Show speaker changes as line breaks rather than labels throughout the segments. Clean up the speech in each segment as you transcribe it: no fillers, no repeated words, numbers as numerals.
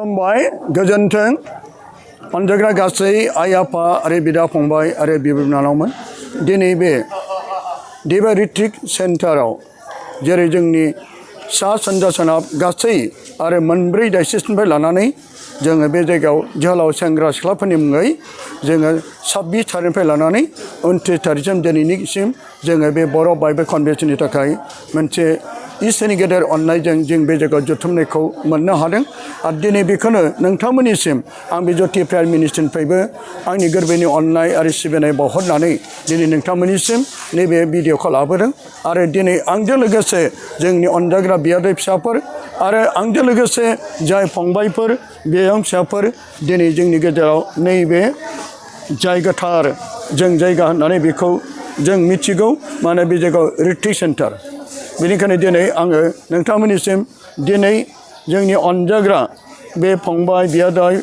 खुलुमबाय गोजोन्थों अनजाग्रा गासै आइ आफा आरो बिदा फंबाय आरो बिब' बिनानावमोन दिनै बे देबा रिट्रिट सेन्टाराव जेरै जोंनि सा सानजा सोनाब गासै आरो मोनब्रै डायसिसनिफ्राय लानानै जोङो बे जायगायाव जोहोलाव सेंग्रा सिख्लाफोरनि मुङै जोङो 26 थारिखनिफ्राय लानानै 29 थारिखसिम दिनैनिसिम जोङो बे बर' बाइबेल कनभेन्सननि थाखाय मोनसे इसोरनि गेदेर अननायजों जों बे जायगायाव जथुमनायखौ मोननो हादों आरो दिनै बेखौनो नोंथांमोननिसिम आं बे ज्योति प्राइम मिनिस्ट्रिनिफ्रायबो आंनि गोरबोनि अननाय आरो सिबिनाय बावहरनानै दिनै नोंथांमोननिसिम नैबे भिडिअखौ लाबोदों आरो दिनै आंजों लोगोसे जोंनि अनजाग्रा बियादै फिसाफोर आरो आंजों लोगोसे जाय फंबायफोर बियायं फिसाफोर दिनै जोंनि गेजेराव नैबे जाय गोथार जों जायगा होननानै बेखौ जों मिथिगौ माने बे जायगायाव रिट्रिट सेन्टार बेनिखायनो दिनै आङो नोंथांमोननिसिम दिनै जोंनि अनजाग्रा बे फंबाय बियादै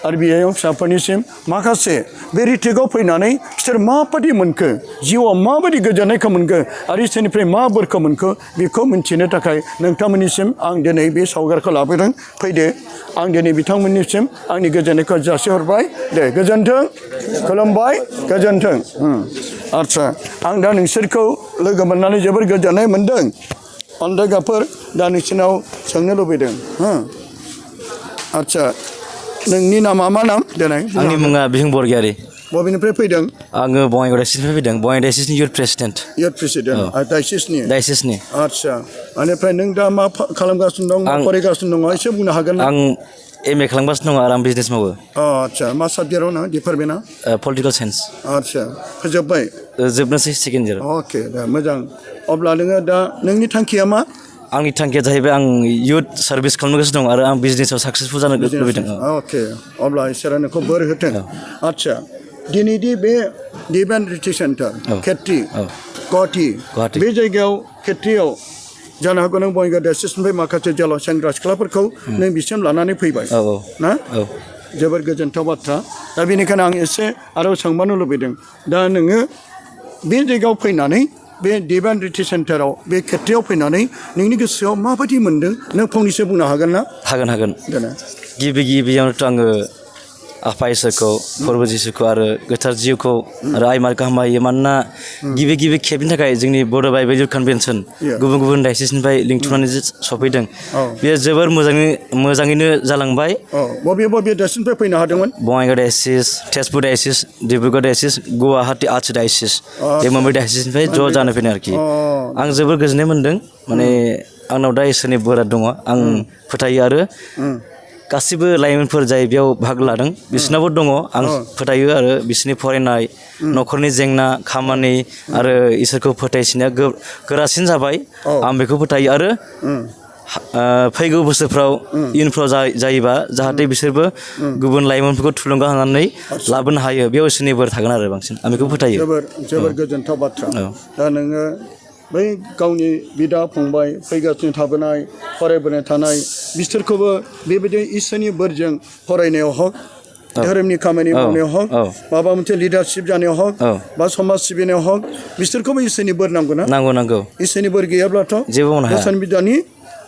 आरो बियायं फिसाफोरनिसिम माखासे बे रिट्रिटआव फैनानै बिसोर माबायदि मोनखो जिउआव माबायदि गोजोननायखौ मोनखो आरो इसोरनिफ्राय मा बोरखौ मोनखो बेखौ मिन्थिनो थाखाय नोंथांमोननिसिम आं दिनै बे सावगारिखौ लाबोदों फैदो आं दिनै बिथांमोननिसिम आंनि गोजोननायखौ जासिहरबाय दे गोजोन्थों खुलुमबाय गोजोन्थों आच्चा आं दा नोंसोरखौ लोगो मोननानै जोबोर गोजोननाय मोन्दों अनजाग्राफोर दा नोंसोरनाव सोंनो लुबैदों आच्चा नोंनि नामा मा नाम देनाय
आंनि मुङा बिहुं बरगयारी
बबेनिफ्राय फैदों
आङो बङाइगाव डायसिसनिफ्राय फैदों बङाइगाव डायसिसनि इयुथ प्रेसिडेन्ट डायसिसनि
आच्चा बेनिफ्राय नों दा मा खालामगासिनो दं मा फरायगासिनो दङ एसे बुंनो हागोन ना
आं एम ए खालामगासिनो दङ आरो आं बिजनेस मावो
आच्चा मा साबजेक्टआव ना डिपार्टमेन्टआ
पलिटिकेल साइन्स
आच्चा फोजोब्बाय
जोबनोसै सेकेन्ड इयार
अके दे मोजां अब्ला नोङो दा नोंनि थांखिया मा
आंनि थांखिया जाहैबाय आं इयुथ सार्भिस खालामगासिनो दं आरो आं बिजनेसाव साक्सेसफुल जानो लुबैदों
अके अब्ला इसोरा नोंखौ बोर होथों आच्चा दिनैदि बे डिभाइन रिट्रिट सेन्टार खेत्री गुवाहाटी बे जायगायाव खेत्रियाव जानो हागौ नों बङाइगाव डायसिसनिफ्राय माखासे जोहोलाव सेंग्रा सिख्लाफोरखौ नों बिसिम लानानै फैबाय ना जोबोर गोजोनथाव बाथ्रा दा बेनिखायनो आं एसे आरो सोंबावनो लुबैदों दा नोङो बे जायगायाव फैनानै बे डिभाइन रिट्रिट सेन्टाराव बे खेत्रियाव फैनानै नोंनि गोसोआव माबायदि मोन्दों नों फंनैसो बुंनो हागोन ना
हागोन गिबियावनोथ' आङो आफा इसोरखौ फोरबो जिसुखौ आरो गोथार जिउखौ आरो आइ मार्का हामबायो मानोना गिबि खेबनि थाखाय जोंनि बर' बाइबेल इयुथ कनभेन्सन गुबुन डायसिसनिफ्राय लिंथुमनानै सफैदों बेयो जोबोर मोजाङैनो जालांबाय
बबे डायसिसनिफ्राय फैनो हादोंमोन
Bongaigaon diocese Tezpur diocese Dibrugarh diocese Guwahati arts diocese बे मोनब्रै डायसिसनिफ्राय ज' जानो फैनाय आरोखि आं जोबोर गोजोननाय मोन्दों माने आंनाव दा इसोरनि बोरा दङ आं फोथायो आरो गासिबो लाइमोनफोर जाय बेयाव बाहागो लादों बिसोरनाबो दङ आं फोथायो आरो बिसोरनि फरायनाय न'खरनि जेंना खामानि आरो इसोरखौ फोथायसिनाया गोरासिन जाबाय आं बेखौ फोथायो आरो फैगौ बोसोरफ्राव इयुनफ्राव जायोबा जाहाथे बिसोरबो गुबुन लाइमोनफोरखौ थुलुंगा होनानै लाबोनो हायो बेयाव इसोरनि बोर थागोन आरो बांसिन आं बेखौ फोथायो
जोबोर गोजोनथाव बाथ्रा दा नोङो बै गावनि बिदा फंबाय फैगासिनो थाबोनाय फरायबोनाय थानाय बिसोरखौबो बेबायदि इसोरनि बोरजों फरायनायाव हक धोरोमनि खामानि मावनायाव हक माबा मोनसे लिडारशिप जानायाव हक बा समाज सिबिनायाव हक बिसोरखौबो इसोरनि बोर नांगौ ना नांगौ इसोरनि बोर गैयाब्लाथ' जेबो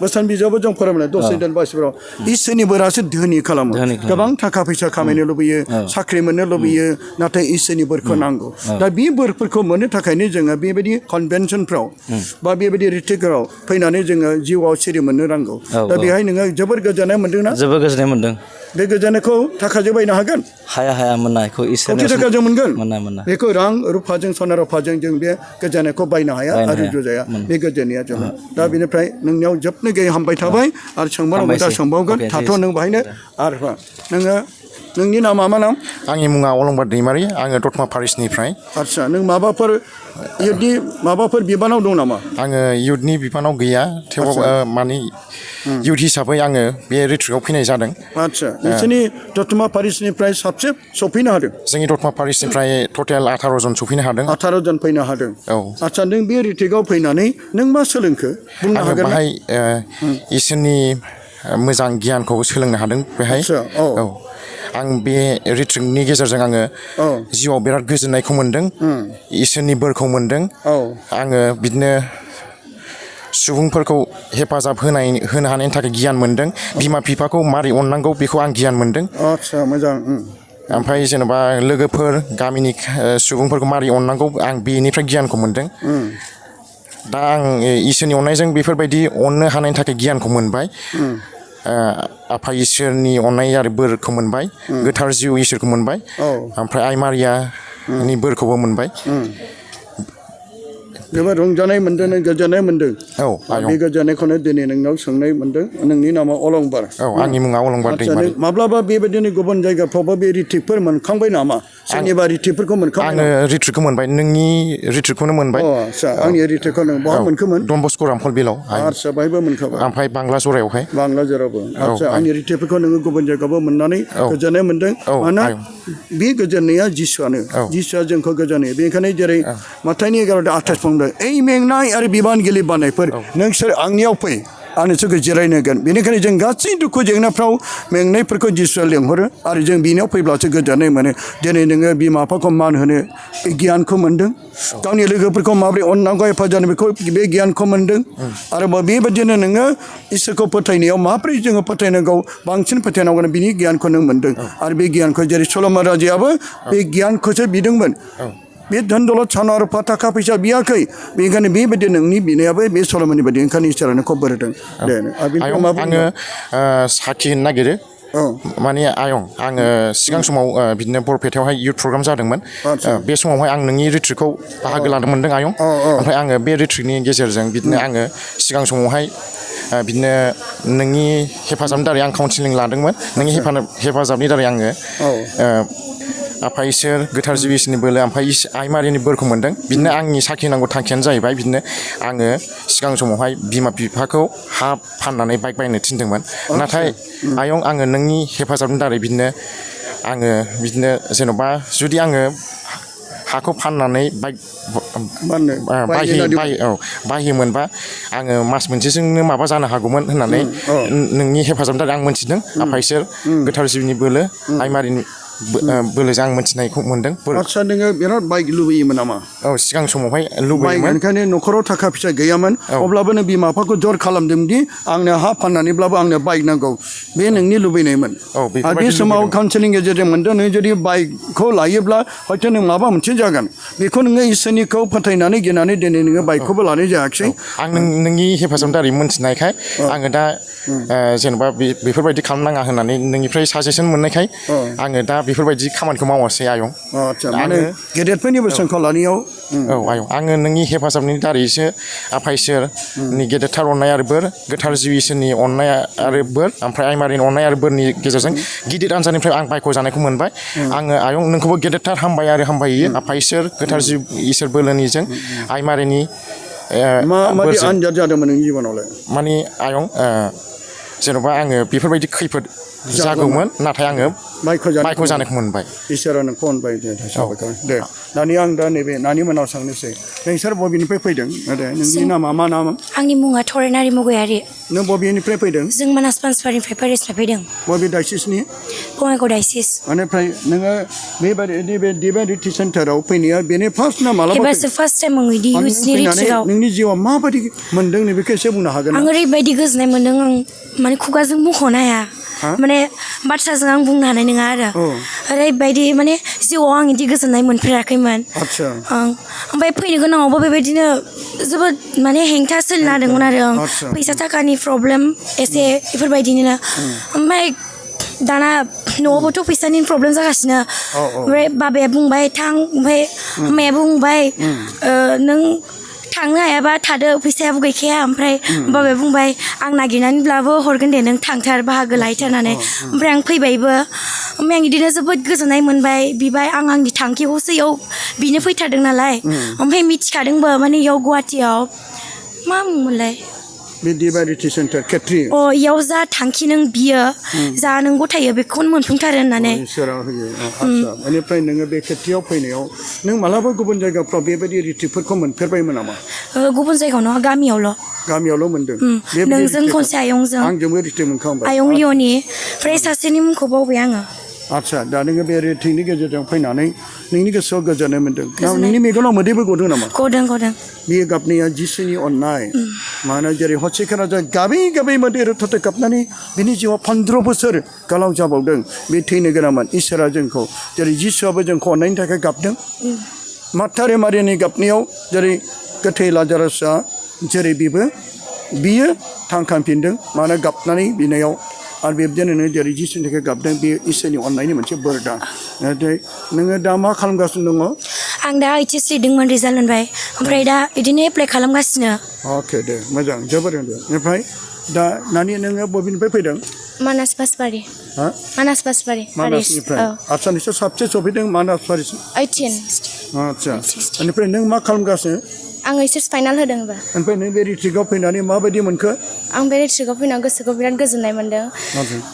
बोसोन बिजाबाव जों फरायबोनाय दसे दोनबासिफोराव इसोरनि बोरासो धोनि खालामो गोबां थाखा फैसा खामायनो लुबैयो साख्रि मोननो लुबैयो नाथाय इसोरनि बोरखौ नांगौ दा बे बोरफोरखौ मोननो थाखायनो जोङो बेबायदि कनभेन्सनफ्राव बा बेबायदि रिट्रिटफोराव फैनानै जोङो जिउआव सिरि मोननो नांगौ दा बेहाय नोङो जोबोर गोजोननाय मोन्दों ना
जोबोर गोजोननाय मोन्दों
बे गोजोननायखौ थाखाजों बायनो हागोन
हाया मोननायखौ
इसोरनि थाखाजों मोनगोन बेखौ रां रुफाजों सना रुफाजों जों बे गोजोननायखौ बायनो हाया आरो रुजुजाया बे गोजोननाया जोङो दा बेनिफ्राय नोंनियाव जोबनो गैयै हामबाय थाबाय आरो सोंबावनांगौ दा सोंबावगोन थाथ' नों बाहायनो आरो नोङो नोंनि नामा मा नाम
आंनि मुङा अलंबार दैमारि आङो दतमा पारिसनिफ्राय
आच्चा नों माबाफोर बिबानाव दं नामा
आङो इयुथनि बिबानाव गैया थेवबाबो माने इयुथ हिसाबै आङो बे रिट्रिटआव फैनाय जादों
आच्चा नोंसोरनि दतमा पारिसनिफ्राय साबसे सफैनो हादों
जोंनि दतमा पारिसनिफ्राय टटेल 18 जन सफैनो हादों
18 जन फैनो हादों आच्चा नों बे रिट्रिटआव फैनानै नों मा सोलोंखो बुंनो हागोन
बाहाय इसोरनि मोजां गियानखौ सोलोंनो हादों बेहाय आं बे रिट्रिटनि गेजेरजों आङो जिउआव बिराद गोजोननायखौ मोन्दों इसोरनि बोरखौ मोन्दों आङो बिदिनो सुबुंफोरखौ हेफाजाब होनो हानायनि थाखाय गियान मोनदों बिमा बिफाखौ मारै अननांगौ बेखौ आं गियान मोनदों
आदसा मोजां
ओमफ्राय जेनेबा लोगोफोर गामिनि सुबुंफोरखौ मारै अननांगौ आं बेनिफ्राय गियानखौ मोनदों दा आं इसोरनि अननायजों बेफोरबायदि अननो हानायनि थाखाय गियानखौ मोनबाय आफा इसोरनि अननाय आरो बोरखौ मोनबाय गोथार जिउ इसोरखौ मोनबाय ओमफ्राय आइ मारियानि बोरखौबो मोनबाय
जोबोद रंजानाय मोनदों गोजोननाय मोनदों
आयं
बे गोजोननायखौनो दिनै नोंनाव सोंनाय मोनदों नोंनि नामा अलंबार
आंनि मुङा अलंबार दैमारि
माब्लाबा बेबायदिनो गुबुन जायगाफ्रावबो बे रिट्रिकफोर मोनखांबाय नामा सोरनिबा रिट्रिकफोरखौ मोनखांबाय
आङो रिट्रिकखौ मोनबाय नोंनि रिट्रिकखौनो मोनबाय
आदसा आंनि रिट्रिकखौ नों बहा मोनखोमोन
डन बस्क' रामफल बिलाव
आदसा बाहायबो मोनखाबाय
ओमफ्राय बांला जरायावहाय
बांला जरावबो आदसा आंनि रिट्रिकफोरखौ नोङो गुबुन जायगायावबो मोननानै गोजोननाय मोनदों मानोना बे गोजोननाया जिसुआ जोंखौ गोजोनहोयो बेनिखायनो जेरै माथाइनि 11:28 बुंदों ओइ मेंनाय आरो बिबानगिरि बानायफोर नोंसोर आंनियाव फै आं नोंसोरखौ जिरायनो होगोन बेनिखायनो जों गासै दुखु जेंनाफ्राव मेंनायफोरखौ जिसुआ लेंहरो आरो जों बिनियाव फैब्लासो गोजोननाय मोनो दिनै नोङो बिमा बिफाखौ मान होनो गियानखौ मोनदों गावनि लोगोफोरखौ माबोरै अननांगौ हेफाजाब बेखौ बे गियानखौ मोनदों आरोबाव बेबायदिनो नोङो इसोरखौ फोथायनायाव माबोरै जोङो फोथायनांगौ बांसिन फोथायनांगौ बिनि गियानखौ नों मोनदों आरो बे गियानखौ जेरै सल'मन राजायाबो बे गियानखौसो बिदोंमोन बे धन दौलत सना रुफा थाखा फैसा बियाखै बेनिखायनो बेबायदि नोंनि बिनायाबो बे सल'मननि बायदि ओंखायनो इसोरानो खौ बोर होदों दे
आङो साखि होनो नागिरो माने आयं आङो सिगां समाव बिदिनो बरपेटायावहाय इयुथ प्रग्राम जादोंमोन बे समावहाय आं नोंनि रिट्रिकखौ बाहागो लानो मोनदों आयं ओमफ्राय आङो बे रिट्रिकनि गेजेरजों बिदिनो आङो सिगां समावहाय बिदिनो नोंनि हेफाजाबनि दारै आं काउन्सिलिं लादोंमोन नोंनि हेफाजाबनि दारै आङो आफा इसोर गोथार जिउ इसोरनि बोलो ओमफ्राय आइ मारिनि बोरखौ मोनदों बिदिनो आंनि साखि होनांगौ थांखियानो जाहैबाय बिदिनो आङो सिगां समावहाय बिमा बिफाखौ हा फाननानै बाइक बायनो थिनदोंमोन नाथाय आयं आङो नोंनि हेफाजाबनि दारै बिदिनो आङो बिदिनो जेन'बा जुदि आङो हाखौ फाननानै बाइक बायोमोनबा आङो मास मोनसेजोंनो माबा जानो हागौमोन होननानै नोंनि हेफाजाबनि दारै आं मोनथिदों आफा इसोर गोथार जिउनि बोलो आइ मारिनि बोलोजों आं मोनथिनायखौ मोनदों
आदसा नोङो बिराद बाइक लुबैयोमोन नामा
सिगां समावहाय लुबैयोमोन
ओंखायनो न'खराव थाखा फैसा गैयामोन अब्लाबो नों बिमा बिफाखौ जर खालामदोंदि आंनो हा फाननानैब्लाबो आंनो बाइक नांगौ बे नोंनि लुबैनायमोन आरो बे समाव काउन्सिलिं गेजेरजों मोनदों नों जुदि बाइकखौ लायोब्ला हयथ' नों माबा मोनसे जागोन बेखौ नोङो इसोरनिखौ फोथायनानै गिनानै दिनै नोङो बाइकखौबो लानाय जायाखिसै
आं नोंनि हेफाजाबनि दारै मोनथिनायखाय आङो दा जेनेबा बेफोरबायदि खालामनाङा होननानै नोंनिफ्राय साजेसन मोननायखाय आङो दा बेफोरबायदि खामानिखौ मावासै आयं
आदसा माने गेदेरफोरनि बोसोनखौ लानायाव
आयं आङो नोंनि हेफाजाबनि दारैसो आफा इसोरनि गेदेरथार अननाय आरो बोर गोथार जिउ इसोरनि अननाय आरो बोर ओमफ्राय आइ मारिनि अननाय आरो बोरनि गेजेरजों गिदिर आनजादनिफ्राय आं बायख' जानायखौ मोनबाय आङो आयं नोंखौबो गेदेरथार हामबाय आरो हामबायो आफा इसोर गोथार जिउ इसोर बोलोनिजों आइ मारिनि
माबायदि आनजाद जादोंमोन नोंनि जिबनावलाय
माने आयं जेन'बा आङो बेफोरबायदि खैफोद जागौमोन नाथाय आङो बाइक' जानायखौ मोनबाय
इसोरा नोंखौ अनबाय दे दानि आं दा नैबे नानि मोनाव सोंनोसै नोंसोर बबेनिफ्राय फैदों दे नोंनि नामा मा नाम
आंनि मुङा थरेनारि मुगयारि
नों बबेनिफ्राय फैदों
जों मानास बानसबारिनिफ्राय पेरिसनिफ्राय फैदों
बबे डायसिसनि
बङाइगाव डायसिस
बेनिफ्राय नोङो बेबायदि बे डिभाइनिटि सेन्टाराव फैनाया बेनो फार्स्ट ना मालाबा
एबारसो फार्स्ट टाइम आं बिदि इउथ्सनि रिट्रिटआव
नोंनि जिउआव माबायदि मोनदों नैबेखौ एसे बुंनो हागोन
आं ओरैबायदि गोजोननाय मोन्दों आं माने खुगाजों बुंख'नो हाया माने बाथ्राजों आं बुंनो हानाय नङा आरो ओरैबायदि माने जिउआव आं बिदि गोजोननाय मोनफेराखैमोन ओमफ्राय फैनो गोनाङावबो बेबायदिनो जोबोद माने हेंथा सोलिना होदोंमोन आरो फैसा थाखानि प्रब्लेम एसे बेफोरबायदिनो ओमफ्राय दाना न'आवबोथ' फैसानि प्रब्लेम जागासिनो ओमफ्राय बाबाया बुंबाय थां ओमफ्राय आमाया बुंबाय नों थांनो हायाबा थादो फैसायाबो गैखाया ओमफ्राय बाबाया बुंबाय आं नागिरनानैब्लाबो हरगोन दे नों थांथार बाहागो लाहैथारनानै ओमफ्राय आं फैबायबो ओमफ्राय आं बिदिनो जोबोद गोजोननाय मोनबाय बिबाय आं आंनि थांखिखौसो इयाव बिनो फैथारदों नालाय ओमफ्राय मिथिखादोंबो माने इयाव गुवाहाटियाव मा मुंमोनलाय
बे डिभाइनिटि सेन्टार खेत्री
इयाव जा थांखि नों बियो जा नों गथायो बेखौनो मोनफुंथारो होननानै
इसोरा होयो आदसा बेनिफ्राय नोङो बे खेत्रियाव फैनायाव नों मालाबा गुबुन जायगाफ्राव बेबायदि रिट्रिटफोरखौ मोनफेरबायमोन नामा
गुबुन जायगायाव नङा गामियावल'
मोनदों
नोंजों खनसे आयंजों
आंजोंबो रिट्रिट मोनखांबाय
आयं लिअ'नि ओमफ्राय सासेनि मुंखौ बावबाय आङो
आदसा दा नोङो बे रेटिंनि गेजेरजों फैनानै नोंनि गोसोआव गोजोननाय मोन्दों नोंनि मेगनाव मोदैबो गदों नामा
गदों गदों
बेयो गाबनाया जिसुनि अननाय मानो जेरै हसिकारा जा गाबै गाबै मोदै रोथाथे गाबनानै बिनि जिउआव 15 बोसोर गालाव जाबावदों बे थैनो गोनांमोन इसोरा जोंखौ जेरै जिसुआबो जोंखौ अननायनि थाखाय गाबदों मार्था मारियानि गाबनायाव जेरै गोथै लाजारासआ जेरै बियो थांखांफिनदों मानो गाबनानै बिनायाव आरो बेबायदिनो जेरै जिसुनि थाखाय गाबदों बे इसोरनि अननायनि मोनसे बोरदान नाथाय नोङो दा मा खालामगासिनो दङ
आं दा ओइचएस लिरदोंमोन रिजाल्ट मोनबाय ओमफ्राय दा बिदिनो एप्लाइ खालामगासिनो
अके दे मोजां जोबोर मोजां ओमफ्राय दा नानि नोङो बबेनिफ्राय फैदों
मानास बासबारि
हा
मानास बासबारि
मानासनिफ्राय आसामनिसो साबसे सफैदों मानास बारिसिम
18
आदसा बेनिफ्राय नों मा खालामगासिनो
आं ओइचएस फाइनाल होदोंबा
ओमफ्राय नों बे रिट्रिकआव फैनानै माबायदि मोनखो
आं बे रिट्रिकआव फैनानै गोसोखौ बिराद गोजोननाय मोन्दों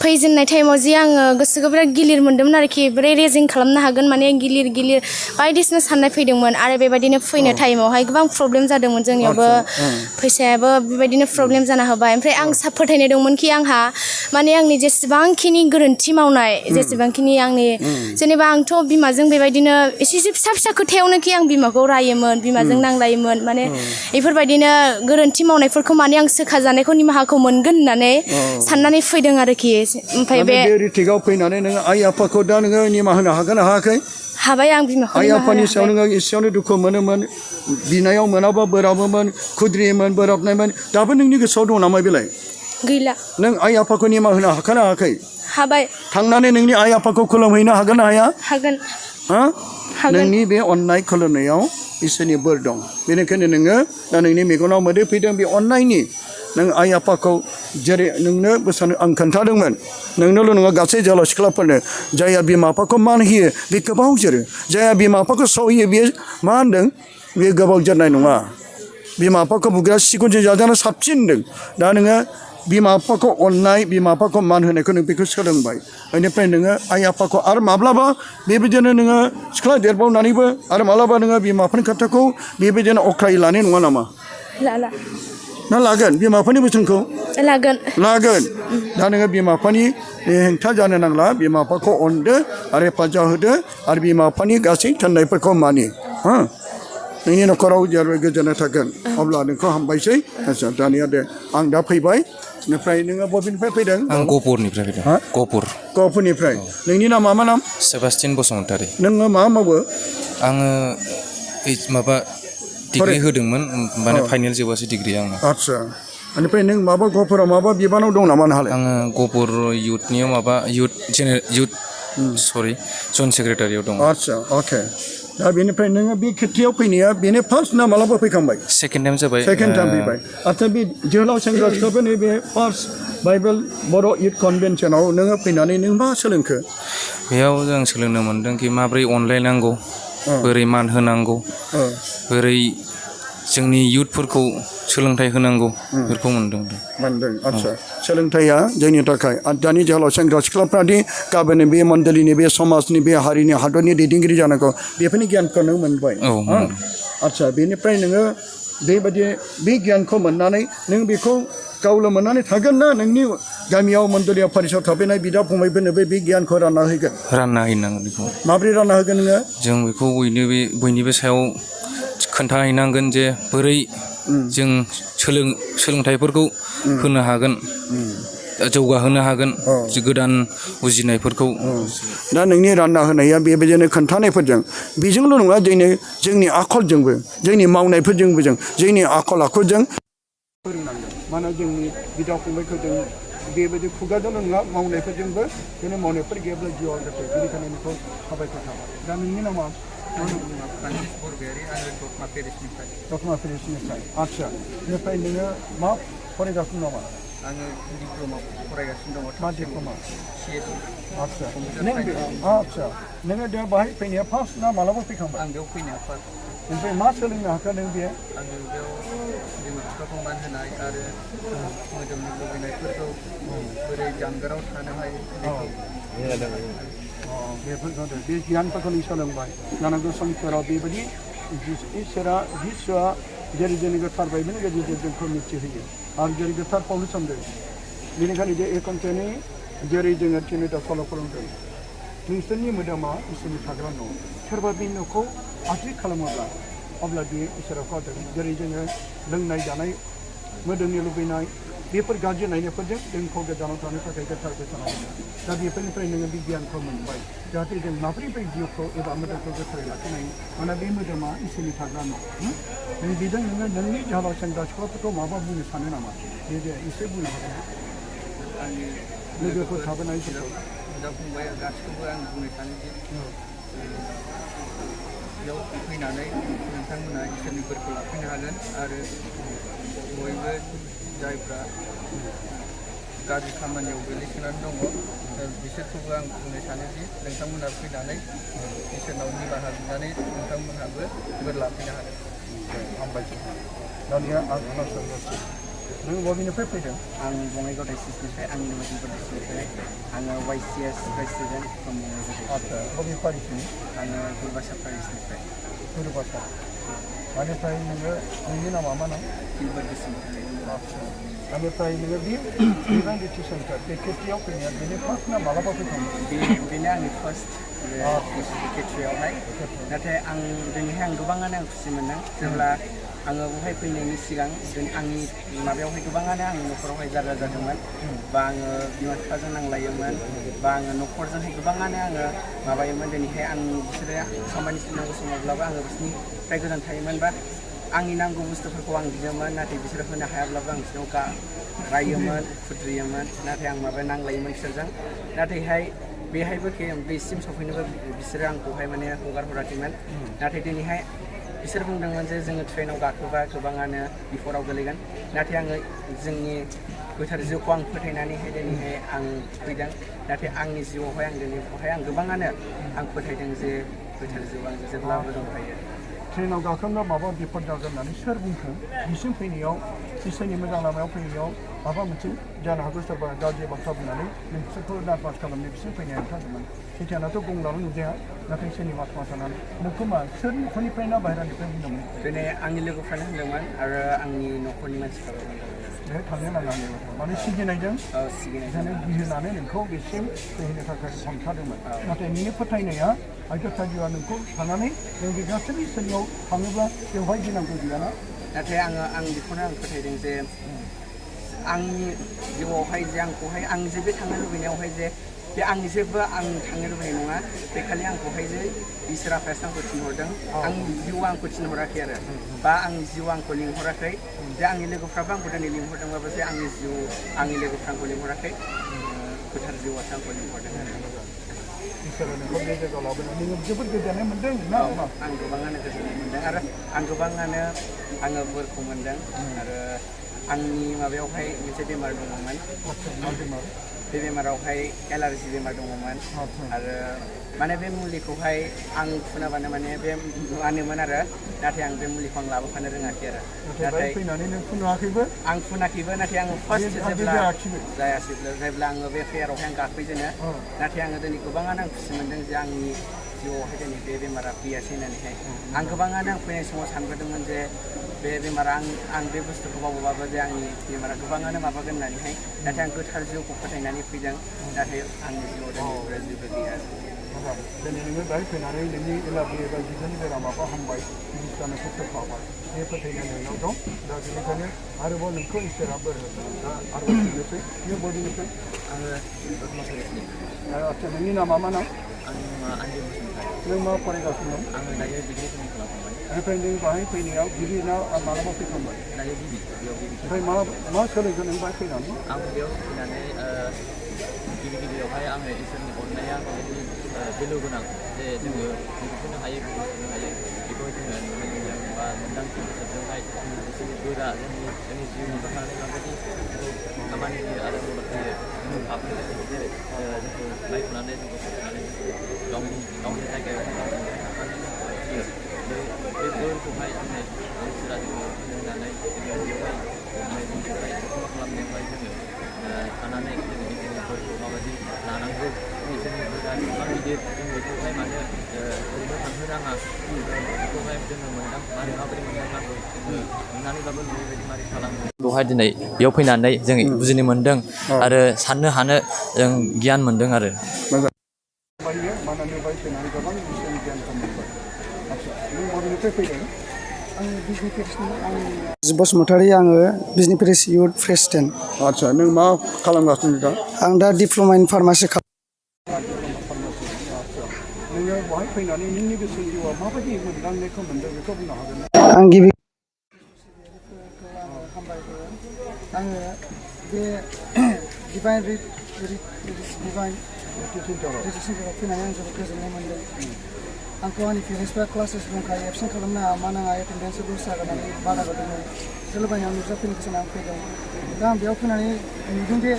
फैजेननाय टाइमाव जि आङो गोसोखौ बिराद गिलिर मोन्दोंमोन आरोखि बोरै रेजिं खालामनो हागोन माने गिलिर बायदिसिना साननाय फैदोंमोन आरो बेबायदिनो फैनो टाइमावहाय गोबां प्रब्लेम जादोंमोन जोंनियावबो फैसायाबो बेबायदिनो प्रब्लेम जाना होबाय ओमफ्राय आं फोथायनाय दंमोनखि आंहा माने आंनि जेसेबांखिनि गोरोन्थि मावनाय जेसेबांखिनि आंनि जेनेबा आंथ' बिमाजों बेबायदिनो एसे फिसा फिसा खोथायावनोखि आं बिमाखौ रायोमोन बिमाजों नांलायोमोन माने बेफोरबायदिनो गोरोन्थि मावनायफोरखौ माने आं सोखाजानायखौ निमाहाखौ मोनगोन होननानै साननानै फैदों आरोखि ओमफ्राय बे
रिट्रिकआव फैनानै नोङो आइ आफाखौ दा नोङो निमाहा होनो हागोन ना हायाखै
हाबाय आं बिमाखौ
आइ आफानि सायाव नोङो एसेयावनो दुखु मोनोमोन बिनायाव मोनाबा बोराबोमोन खुद्रियोमोन बोराबनायमोन दाबो नोंनि गोसोआव दं नामा बेलाय
गैला
नों आइ आफाखौ निमाहा होनो हागोन ना हायाखै
हाबाय
थांनानै नोंनि आइ आफाखौ खुलुमहैनो हागोन ना हाया
हागोन
हा नोंनि बे अननाय खुलुमनायाव इसोरनि बोर दं बेनिखायनो नोङो दा नोंनि मेगनाव मोदै फैदों बे अननायनि नों आइ आफाखौ जेरै नोंनो बोसोन आं खोन्थादोंमोन नोंनोल' नङा गासै जोहोलाव सिख्लाफोरनो जायहा बिमा बिफाखौ मान होयो बे गोबाव जोरो जायहा बिमा बिफाखौ सहायो बेयो मा होनदों बेयो गोबाव जोरनाय नङा बिमा बिफाखौ बुग्रा सिगुनजों जाजानो साबसिन होनदों दा नोङो बिमा बिफाखौ अननाय बिमा बिफाखौ मान होनायखौ नों बेखौ सोलोंबाय बेनिफ्राय नोङो आइ आफाखौ आरो माब्लाबा बेबायदिनो नोङो सिख्ला देरबावनानैबो आरो माब्लाबा नोङो बिमा बिफानि खोथाखौ बेबायदिनो अख्रायै लानाय नङा नामा
लाला
ना लागोन बिमा बिफानि बोसोनखौ
लागोन
दा नोङो बिमा बिफानि हेंथा जानो नांला बिमा बिफाखौ अनदो आरो हेफाजाब होदो आरो बिमा बिफानि गासै थिननायफोरखौ मानि हो नोंनि न'खराव जेरै गोजोननाय थागोन अब्ला नोंखौ हामबायसै आच्चा दानिया दे आं दा फैबाय बेनिफ्राय नोङो बबेनिफ्राय फैदों
आं गहपुरनिफ्राय फैदों
गहपुरनिफ्राय नोंनि नामा मा नाम
सेबास्टियान बसुमतारी
नोङो मा मावो
आङो माबा डिग्रि होदोंमोन माने फाइनेल जोबासै डिग्रिया आंना
आच्चा बेनिफ्राय नों माबा गहपुराव माबा बिबानाव दं नामा नोंहालाय
आङो गहपुर इउथनियाव माबा जइन्ट सेक्रेटारियाव दङ
आच्चा अके दा बेनिफ्राय नोङो बे खेथियाव फैनाया बेनो फार्स्ट ना मालाबा फैखांबाय
सेकेन्ड टाइम जाबाय
सेकेन्ड टाइम फैबाय आच्चा बे जोहोलाव सेंग्रा सिख्लाफोरनि बे फार्स्ट बाइबेल बर' इउथ कनभेनसनाव नोङो फैनानै नों मा सोलोंखो
बेयाव जों सोलोंनो मोनदों कि माबोरै अनलायनांगौ बोरै मान होनांगौ बोरै जोंनि इयुथफोरखौ सोलोंथाइ होनांगौ बेफोरखौ मोनदों
आच्चा सोलोंथाइया जोंनि थाखाय दानि जोहोलाव सेंग्रा सिख्लाफ्रादि गाबोन बे मण्डलिनि बे समाजनि बे हारिनि हादरनि दैदेनगिरि जानांगौ बेफोरनि गियानखौ नों मोनबाय आच्चा बेनिफ्राय नोङो बेबायदि बे गियानखौ मोननानै नों बेखौ गावल' मोननानै थागोन ना नोंनि गामियाव मण्डलियाव फारिसाव थाफैनाय बिदा फंबायफोरनोबो बे गियानखौ रानना
हैनांगोन बेखौ
माबोरै रानना होगोन नोङो
जों बेखौ बयनिबो सायाव खोन्थाहैनांगोन जे बोरै जों सोलोंथाइफोरखौ होनो हागोन जौगाहोनो हागोन गोदान बुजिनायफोरखौ
दा नोंनि रानना होनाया बेबायदिनो खोन्थानायफोरजों बेजोंल' नङा जोंनि आखलजोंबो जोंनि मावनायफोरजोंबो जोंनि आखल आखुजों फोरोंनांगोन मानोना जोंनि बिदा फंबायखौ जों बेबायदि खुगाजोंल' नङा मावनायफोरजोंबो जोंनि मावनायफोर गैयाब्ला जिउआव जाथाय बेनिखायनो बेखौ साबायखर थाबाय दा नोंनि नामा फ्रान्सिस बरगयारि आरो दतमा पेरिसनिफ्राय आच्चा बेनिफ्राय नोङो मा फरायगासिनो नामा आङो डिप्ल'मा फरायगासिनो दङ मा डिप्ल'मा आच्चा नोङो दा बाहाय फैनाया फार्स्ट ना मालाबा फैखांबाय आं बेयाव फैनाया फार्स्ट ओमफ्राय मा सोलोंनो हाखो नों बेयो आङो बेयाव बिमा बिफाखौ मान होनाय आरो मोदोमनि लुबैनायफोरखौ बोरै जानगाराव थानो हायो बेफोरखौ बे गियानफोरखौ नों सोलोंबाय जानांगौ संसाराव बेबायदि जिसुआ जेरै जोंनि गोथार बाइबेलनि गेजेरजों जोंखौ मिथिहोयो आरो जेरै गोथार पौलुस होनदों बेनिखायनो बे एकन्टेनि जेरै जोङो थिनोदा सल' फोरोंदों नोंसोरनि मोदोमा इसोरनि थाग्रा न' सोरबा बे न'खौ आद्रि खालामोब्ला अब्ला बियो इसोरा गारदों जेरै जोङो लोंनाय जानाय मोदोमनि लुबैनाय बेफोर गाज्रि नायनायफोरजों जोंखौ गोजानाव थानो थाखाय गोथार बोसोनांगौ दा बेफोरनिफ्राय नोङो बिगियानखौ मोनबाय जाहाथे जों माबोरै बै जिउखौ एबा मोदोमखौ गोथारै लाखिनो हायो मानोना बे मोदोमा इसोरनि थाग्रा न' नों बेजों नोङो नोंनि जाहाव सेंग्रा सिख्लाफोरखौ माबा बुंनो सानो नामा बे एसे बुंनो हागोन
आंनि
लोगोफोर थाबोनायफोरखौ
बिदा फंबाय गासैखौबो आं बुंनो सानोदि बेयाव फैनानै नोंथांमोना इसोरनि बोरखौ लाफैनो हागोन आरो बयबो जायफ्रा गाज्रि खामानियाव गोग्लैसोनानै दङ बिसोरखौबो आं बुंनो सानोदि नोंथांमोना फैनानै इसोरनाव निमाहा बिनानै नोंथांमोनहाबो बोर लाफैनो हागोन
हामबायसै दानिया आं खोनासंगासिनो नों बबेनिफ्राय फैदों
आं बङाइगाव डाइसिसनिफ्राय आंनि नमस्कार डाइसिसनिफ्राय आङो YCS प्रेसिडेन्ट फ्रम बङाइगाव
आदसा बबे फारिसिम
आङो गुरुबासा फारिसनिफ्राय
गुरुबासा बेनिफ्राय नोङो नोंनि नामा मा नाम
किलबार बसुमतारी
आदसा बेनिफ्राय नोङो बे इउनिभारसिटि सेन्टार बे केट्रियाव फैनाया बेनि फार्स्ट ना मालाबा फैखांबाय
बेनो आंनि फार्स्ट केट्रियावहाय नाथाय आं दिनैहाय आं गोबाङानो आं खुसि मोन्दों जेब्ला आङो बेवहाय फैनायनि सिगां आंनि माबायावहाय गोबाङानो आंनि न'खरावहाय जारला जादोंमोन बा आङो बिमा बिफाजों नांलायोमोन बा आङो न'खरजोंहाय गोबाङानो आङो माबायोमोन दिनैहाय आं बिसोरो खामानि नांगौ समावब्लाबो आङो बिसोरनिफ्राय गोजान थायोमोन बा आंनि नांगौ बुस्थुफोरखौ आं बियोमोन नाथाय बिसोरो होनो हायाब्लाबो आं बिसोराव रायोमोन खुद्रियोमोन नाथाय आं माबा नांलायोमोन बिसोरजों नाथायहाय बेहायबो बेसिम सफैनोबो बिसोरो आंखौहाय माने हगार हराखैमोन नाथाय दिनैहाय बिसोर बुंदोंमोन जे जोङो ट्रेनाव गाखोबा गोबाङानो बिपदाव गोलैगोन नाथाय आङो जोंनि गोथार जिउखौ आं फोथायनानैहाय दिनैहाय आं फैदों नाथाय आंनि जिउआवहाय आं दिनैहाय आं गोबाङानो आं फोथायदों जे गोथार जिउ आं जेब्लाबो दंखायो
ट्रेनाव गाखोब्ला माबा बिपद जागोन होननानै सोर बुंखो बिसिम फैनायाव इसोरनि मोजां लामायाव फैनायाव माबा मोनसे जानो हागौ सोरबा गाज्रि बाथ्रा बुंनानै नोंसोरखौ नार्भास खालामनो बिसिम फैनाया ओंखारदोंमोन सैथानाथ' गंलाल' नुजाया नाथाय सोरनि माथुवा थानानै नोंखौ मा सोर न'खरनिफ्राय ना बाहेरानिफ्राय बुंदोंमोन
दिनै आंनि लोगोफ्रानो होनदोंमोन आरो आंनि न'खरनि मानसिफ्राबो बुंदोंमोन
बेहाय थांनो नाङा माने सिगिनायजों
सिगिनायजों
गिहोनानै नोंखौ बेसिम फैहोनो थाखाय हमथादोंमोन नाथाय नोंनि फोथायनाया आयदा साजिवा नोंखौ थानानै जों बे गासैबो इसोरनियाव थाङोब्ला बेवहाय गिनांगौ गैयाना
नाथाय आं बेखौनो आं फोथायदों जे आंनि जिउआवहाय जे आंखौहाय आं जे बे थांनो लुबैनायावहाय जे बे आंनि जेबो आं थांनो लुबैनाय नङा बे खालि आंखौहाय जे इसोर आफायासो आंखौ थिनहरदों आंनि जिउआ आंखौ थिनहराखै आरो बा आंनि जिउआ आंखौ लिंहराखै जे आंनि लोगोफ्राबो आंखौ दिनै लिंहरदोंबाबो जे आंनि लोगोफ्रा आंखौ लिंहराखै गोथार जिउआसो आंखौ लिंहरदों आरो
इसोरा नोंखौ बे जायगायाव लाबोनानै नोङो जोबोद गोजोननाय मोन्दों ना
आं गोबाङानो गोजोननाय मोन्दों आरो आं गोबाङानो आङो बोरखौ मोन्दों आरो आंनि माबायावहाय मोनसे बेमार दङमोन बे बेमारावहाय एलार्जि बेमार दङमोन आरो माने बे मुलिखौहाय आं फुनाबानो माने बे मानोमोन आरो नाथाय आं बे मुलिखौ आं लाबोफानो रोङाखै आरो नाथाय
फैनानै नों फुनाखैबो
आं फुनाखैबो नाथाय आङो फार्स्ट जेब्ला जायासै जेब्ला आङो बे फेयारावहाय आं गाखोजेनो नाथाय आङो दिनै गोबाङानो आं खुसि मोन्दों जे आंनि जिउआवहाय दिनै बे बेमारा फैयासै होननानैहाय आं गोबाङानो आं फैनाय समाव सानबोदोंमोन जे बे बेमारा आं बे बुस्थुखौ बावबाबो जे आंनि बेमारा गोबाङानो माबागोन होननानैहाय नाथाय आं गोथार जिउखौ फोथायनानै फैदों नाथाय आंनि जिउआव दिनै जेबो गैया
दिनै नोङो दाहाय फैनानै नोंनि एलार्जि एबा बिजानु बेरामाबो हामबाय बिदि जानायखौ फोथायबाय बे फोथायनाय नोंनाव दं दा बेनिखायनो आरोबाव नोंखौ इसोरा बोर होगोन दा आरोबाव सोंनोसै नों बबेनिफ्राय
आङो
आदसा नोंनि नामा मा नाम
आंनि मुङा आन्जु बसुमतारी
नों मा फरायगासिनो दं
आङो दायो डिग्री खालामखांबाय
बेनिफ्राय नों बाहाय फैनायाव गिबि ना मालाबा फैखांबाय
दायो गिबि
ओमफ्राय मा सोलोंखो नों बाहाय फैनानै
आं बेयाव फैनानै गिबियावहाय आङो इसोरनि अननाया माबायदि भेलु गोनां जे जोङो दिन्थिनो हायो बुजिनो हायो बेखौ जोङो नुनो मोनदों बा मोन्दांथि गेजेरजोंहाय बिसोरनि बोरा जोंनि जिउनि थाखाय माबायदि खामानि होयो आरो मदद होयो जोंखौ हाबनो जेरै जोंखौ नायख'नानै जोंखौ फोथायनानै गावनि जायगायाव होयो बे बोरखौहाय जोङो इसोरा जोङो होनानै जोङो बेवहाय जोंखौहाय मा खालामनायावहाय जोङो थानानै जोङो इसोरनि बोरखौ माबायदि लानांगौ इसोरनि बोरा बेसेबां गिदिर जों बेखौहाय मानो ओरैनो थांनो नाङा बेखौहाय जोङो माबोरै मोनदांनांगौ जोङो नुनानैबाबो नुयैबायदि मारै खालामो बेवहाय दिनै बेयाव फैनानै जों बुजिनो मोन्दों आरो साननो हानो जों गियान मोन्दों आरो
फैदों
बसुमतारी आङो बिजनि पेरिस इउथ प्रेसिडेन्ट
आदसा नों मा खालामगासिनो दा
आं दा डिप्ल'मा इन फार्मासि
नोङो बहाय फैनानै नोंनि गोसो जिउआव माबायदि मोनदांनायखौ मोनदों बेखौ बुंनो हागोन ना
आं गिबि
आङो बे डिभाइन सेन्टाराव फैनानै आं जोबोद गोजोननाय मोनदों आंखौ आंनि पेरेन्टसफ्रा क्लासेस दंखायो एबसेन्ट खालामनाङा मा नाङा एटेन्डेन्स रुल्स जागोननानै बादा होदोंमोन सोलोंबायनायाव नुजाफैनो गोसोना आं फैदों दा आं बेयाव फैनानै नुदों दि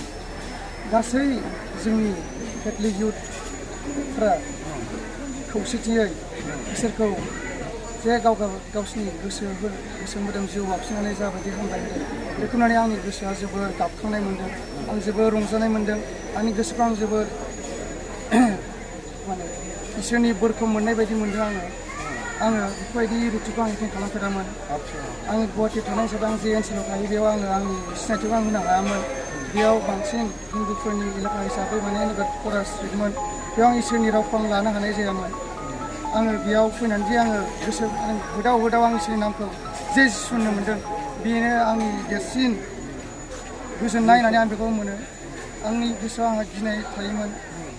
गासै जोंनि केथलिक इउथफ्रा खौसेथियै इसोरखौ जे गावसिनि गोसो मोदोम जिउ वाबसिनानै जाबायदि हामलायदों बेखौ नुनानै आंनि गोसोआ जोबोर गाबखांनाय मोनदों आं जोबोर रंजानाय मोनदों आंनि गोसोखौ आं जोबोर माने इसोरनि बोरखौ मोननाय बायदि मोनदों आङो बेफोरबायदि रुटिखौ आं एटेन्ड खालामफेरामोन आङो गुवाहाटियाव थानाय हिसाबै आं जे ओनसोलाव थायो बेयाव आङो आंनि सिनायथिखौ आं होनो हायामोन बेयाव बांसिन हिन्दुफोरनि एलेखा हिसाबै माने नोगोद खरा स्ट्रिक्टमोन बेयाव आं इसोरनि रावखौ आं लानो हानाय जायामोन आङो बेयाव फैनानै जे आङो गोसो होदाव आं इसोरनि नामखौ जे सुननो मोन्दों बेनो आंनि देरसिन गोजोननाय होननानै आं बेखौ मोनो आंनि गोसोआव आंहा गिनाय थायोमोन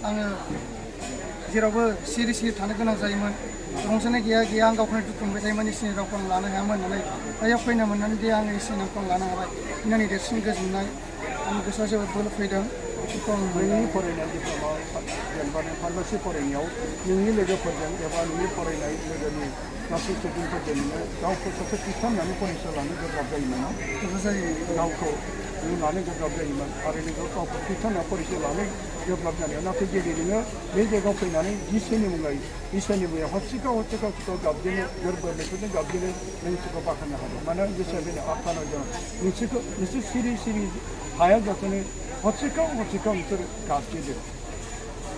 आङो जेरावबो सिरि थानो गोनां जायोमोन रंजानाय गैया आं गावखौनो दुखु मोनबाय थायोमोन इसोरनि रावखौ आं लानो हायामोन होननानै बेयाव फैनो मोननानै दि आङो इसोरनि नामखौ आं लानो हाबाय बेनो आंनि देरसिन गोजोननाय आंनि गोसोआ जोबोद बोलो फैदों बेखौ आं
नोंनि फरायनाय डिप्ल'मा जेनेबा नों फार्मासि फरायनायाव नोंनि लोगोफोरजों एबा नोंनि फरायनाय लोगोनि गासै सुबुंफोरजों नोङो गावखौ सासे ख्रिस्टान होननानै फरायसा लानो गोब्राब जायोमोन ना गावखौ नों लानो गोब्राब जायोमोन आरो नोङो गावखौ ख्रिस्टान होनना फरायसा लानो गोब्राब जानायाव नाथाय जेरै नोङो बे जायगायाव फैनानै इसोरनि मुङै इसोरनि मुङाव हसिखाव गाबजेनो गोरबो मेथ'जों गाबजेनो नों इसोरखौ बाख्नायनो हादों मानो गोसोआ बेनो आत्मानाव दं नोंसोर सिरि हायाजासेनो हसिखाव नोंसोर गाबजेनो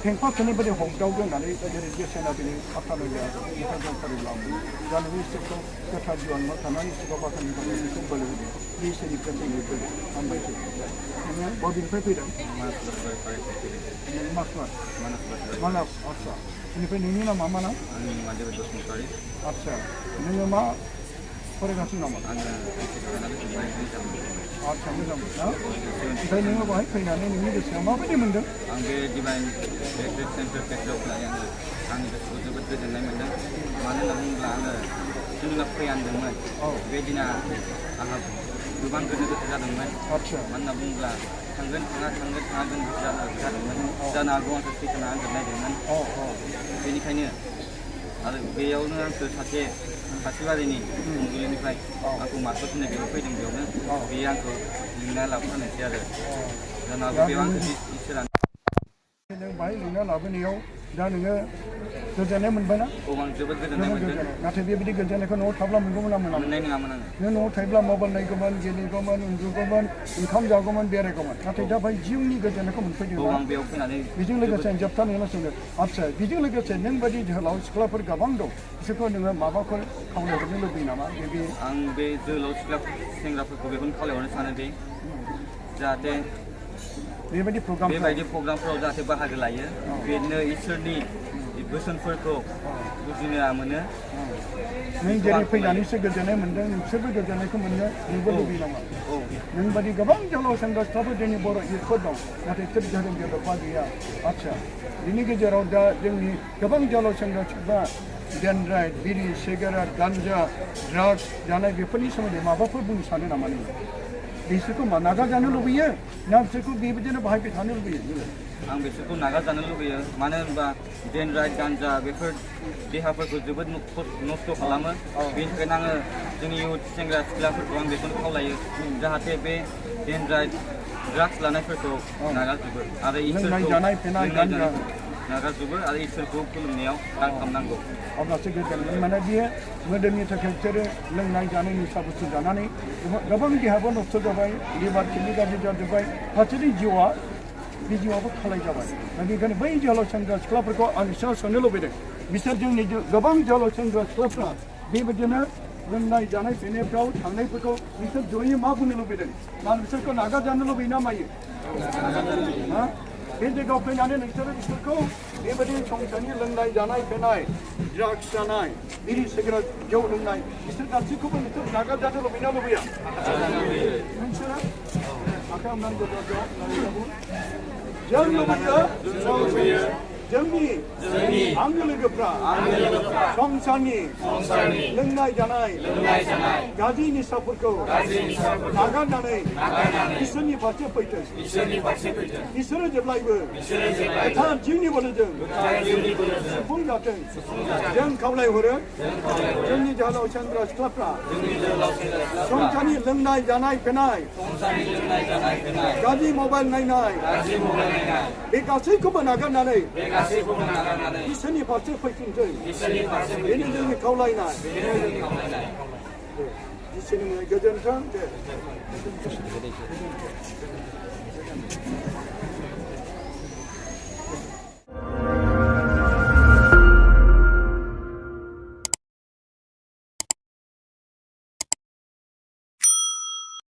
हेंफाखौनो बोरै हमदावदों होननानै जेरै बेसेना दिनै आत्मानाया बिथांजों फरायलाङो दा नों इसोरखौ गोथार जिउआव थानानै इसोरखौ बाख्नायनो थाखाय बेखौ बोलो होदों बे इसोरनिफ्राय फैनो हामबायसै नोङो बबेनिफ्राय फैदों मानास आदसा बेनिफ्राय नोंनि नामा मा नाम आदसा नोङो मा फरायगासिनो नामा आदसा मोजां ना ओमफ्राय नोङो बाहाय फैनानै नोंनि गोसोआ माबायदि मोन्दों
आं बे डिभाइन रिट्रिट सेन्टार पेट्रआव फैनानै आंनि गोसोखौ जोबोद गोजोननाय मोन्दों मानो होनना बुङोब्ला आङो जोंना फैहांदोंमोन बे दिना आंहा गोबां गोनो गोथो जादोंमोन मानो होनना बुङोब्ला थांगोन जादोंमोन जानो हागौ आंखौ सैथाना आंजों नायदोंमोन बेनिखायनो आरो बेयावनो आंखौ सासे बारिनि खुंगिरिनिफ्राय आंखौ मास्टार होननाय बेयाव फैदों बेयावनो बेयो आंखौ लिंना लाबोनायसै आरो जानो हागौ बेयाव आंखौ इसोरा
नों बाहाय लिंना लाबोनायाव दा नोङो गोजोननाय मोनबायना
आं जोबोद गोजोननाय मोनदों
नाथाय बेबायदि गोजोननायखौ न'आव थाब्ला मोनगौमोन ना मोना
मोननाय नङामोन आङो
नों न'आव थायोब्ला मबाइल नायगौमोन गेलेगौमोन उन्दुगौमोन ओंखाम जागौमोन बेरायगौमोन नाथाय दा बाहाय जिउनि गोजोननायखौ मोनफैदों
आं बेयाव फैनानै
बेजों लोगोसे जोबथा नोंनाव सोंनो आदसा बेजों लोगोसे नों बायदि जोहोलाव सिख्लाफोर गोबां दं बिसोरखौ नोङो माबाफोर खावलायहरनो लुबैयो नामा
आं बे जोहोलाव सिख्ला सेंग्राफोरखौ बेखौनो खावलायहरनो सानोदि जाहाथे बेबायदि प्रग्रामफोराव जाहाथे बाहागो लायो बेनो इसोरनि बोसोनफोरखौ बुजिनो मोनो
नों जेरै फैनानैसो गोजोननाय मोन्दों नोंसोरबो गोजोननायखौ मोननो नोंबो लुबैयो नामा नों बायदि गोबां जोहोलाव सेंग्रा सिख्लाफोर जोंनि बर' इयुथफोर दं नाथाय सोर धोरोम गेलेबा गैया आदसा बिनि गेजेराव दा जोंनि गोबां जोहोलाव सेंग्रा सिख्ला डेनड्राइट बिरि सिगारेट गान्जा ड्राग्स जानाय बेफोरनि सोमोन्दै माबाफोर बुंनो सानो नामा नों बिसोरखौ नागारजानो लुबैयो ना बिसोरखौ बेबायदिनो बाहायबाय थानो लुबैयो
आं बिसोरखौ नागारजानो लुबैयो मानो होनबा डेनड्राइट गान्जा बेफोर देहाफोरखौ जोबोद नस्थ' खालामो बेनिखायनो आङो जोंनि इयुथ सेंग्रा सिख्लाफोरखौ आं बेखौनो खावलायो जाहाथे बे डेनड्राइट ड्राग्स लानायफोरखौ नागारजोबो आरो नागारजोबो आरो इसोरखौ खुलुमनायाव रां खालामनांगौ
अब्लासो गोजोनगोन माने बेयो मोदोमनि थाखाय बिसोरो लोंनाय जानाय निसा बुस्थु जानानै गोबां देहाबो नस्थ' जाबाय लिभार किडनि गाज्रि जाजोब्बाय फारसेथिं जिउआबो खालाय जाबाय दा बेनिखायनो बै जोहोलाव सेंग्रा सिख्लाफोरखौ आं बिसोरनाव सोंनो लुबैदों बिसोर जोंनि गोबां जोहोलाव सेंग्रा सिख्लाफ्रा बेबायदिनो लोंनाय जानाय फेनायफ्राव थांनायफोरखौ बिसोर जयै मा बुंनो लुबैदों ना बिसोरखौ नागारजानो लुबैयो ना मायो बे जायगायाव फैनानै नोंसोरो बिसोरखौ बेबायदि संसारनि लोंनाय जानाय फेनाय ड्राग्स जानाय बिरि सिगारेट जौ लोंनाय बिसोर गासैखौबो नोंसोर नागारजानो लुबैना लुबैया नोंसोरो आखाइ हमनानै जों लुबैयो जोंनि आंगो लोगोफ्रा संसारनि लोंनाय जानाय गाज्रि निसाफोरखौ नागारनानै इसोरनि फारसे फैथों इसोरो जेब्लायबो गोथार जिउनि बोलोजों सुफुं जाथों जों खावलायहरो जोंनि जोहोलाव सेंग्रा सिख्लाफ्रा संसारनि लोंनाय जानाय फेनाय गाज्रि मबाइल नायनाय बे गासैखौबो नागारनानै इसोरनि फारसे फैफिनथों बेनो जोंनि खावलायनाय इसोरनि गोजोन्थों दे